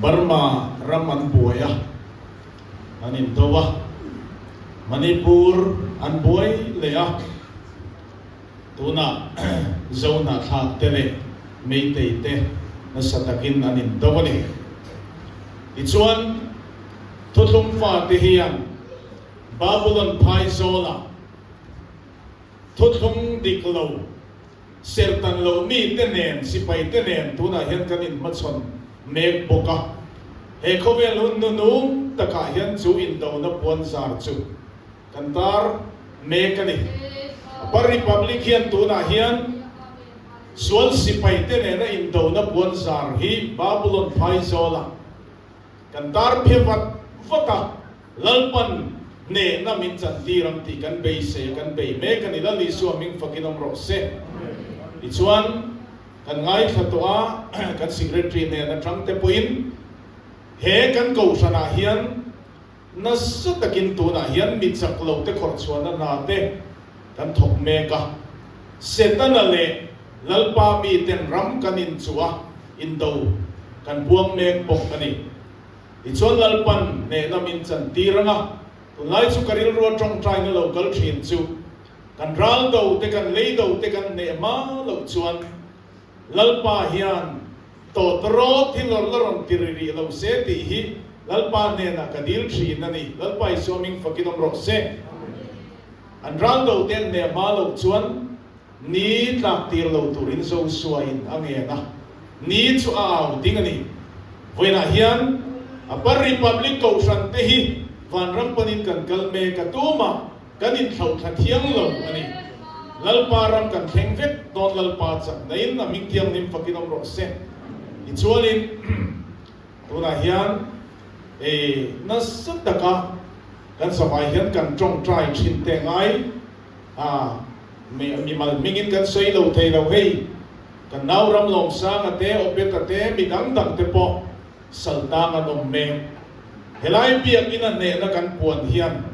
Burma ram an buai a, an indo a, Manipur an buai leh a, tunah Zo hnahthlak te leh Meitei te nasa takin an indo a ni. Tichuan, Thuthlung fate hian Babulon phaizawlah thuthlung dik lo, serhtan lo mite nen, sipaite nen tunah hian kan inhmachhawn mek bawk a. He khawvel hun nunung takah hian chu indona puanzar chu kan tar mek a ni. Upper Republic hian tunah hian sual sipaite nena indona puanzar hi Babulon phaizawlah Kan tar phe vat vat a, Lalpan hnehna min chantir ang tih kan beisei a, kan bei mek a ni. Lal Isua hming fakin awm rawh se. Tichuan, kan ngaithla tawh a, kan Secretary hnen atang te pawhin he kan kohhranah hian nasa takin tunah hian mi chak lo te khawrh chhuahna hna te kan thawk mek a. Setana leh Lalpa miten ram kan inchuh a, indo kan buang mek bawk a ni. Tichuan Lalpan hnehna min chantir ang a, tunlai chu ka rilrua tawngtaina lo kal thin chu kan ral do te kan lei do te kan hneh hma loh chuan Lalpa hian tawt rawt hi lawr la rawn ti ri rih lo se tih hi Lalpa hnenah ka dil thin a ni. Lalpa Isua hming fakin awm rawh se. An ral do te an hneh hma loh chuan Ni tlak tir lo turin Joshua-in a ngen a, ni chu a au ding a ni. Vawiinah hian Upper Republic Kohhran te hi vanram panin kan kal mek a, tumah kan inthlauhthla thiang lo a ni. Lalpa ram kan thleng vek dawn Lalpa chaknain a hming thianghlim fakin awm rawh se. Tichuanin tunah hian ei nasa taka kan savai hian kan tawngtai thin teh ngai a. Mimal hmingin kan sawi lo thei lo hei, kan nau ram Lawmsanga te, Obeta te, mi dang dang te pawh saltang an awm mek. Helai biakinn a hnehna kan puan hian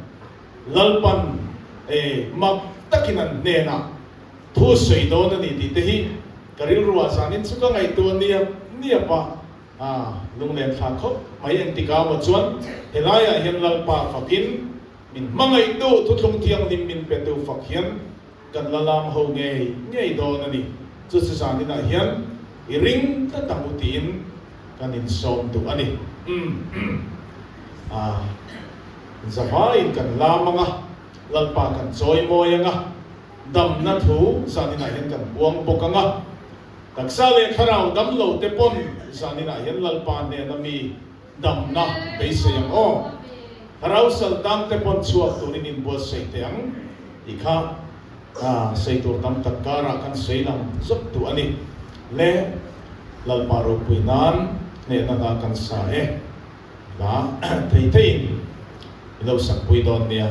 Lalpan e mak takin an hnenah thu sawi dawn a ni tih te hi ka rilruah zanin chu ka ngaihtuah niap niap a, a lunglen thla khawp mai engtikah maw chuan helaiah hian Lalpa fakin Min hmangaihtu thuthlung thianghlim min petu fak hian kan la lam ho ngei ngei dawn a ni. Chu chu zaninah hian i ring tlat ang u tiin kan insawm duh a ni. A zavaiin kan lam ang a, Lalpa kan chawimawi ang a, damna thu zaninah hian kan puang bawk ang a, taksa leh thlarau dam lo te pawn zaninah hian Lalpa hnena mi Damna beisei ang aw. Thlarau sal tang te pawn chhuak turin inbuatsaih teh ang tih kha sawi tur tam tak karah kan sawi lang zawk duh a ni. Le Lalpa ropui nan hnehna hla kan sa e. Hla thei theiin i lo sakpui dawn nia.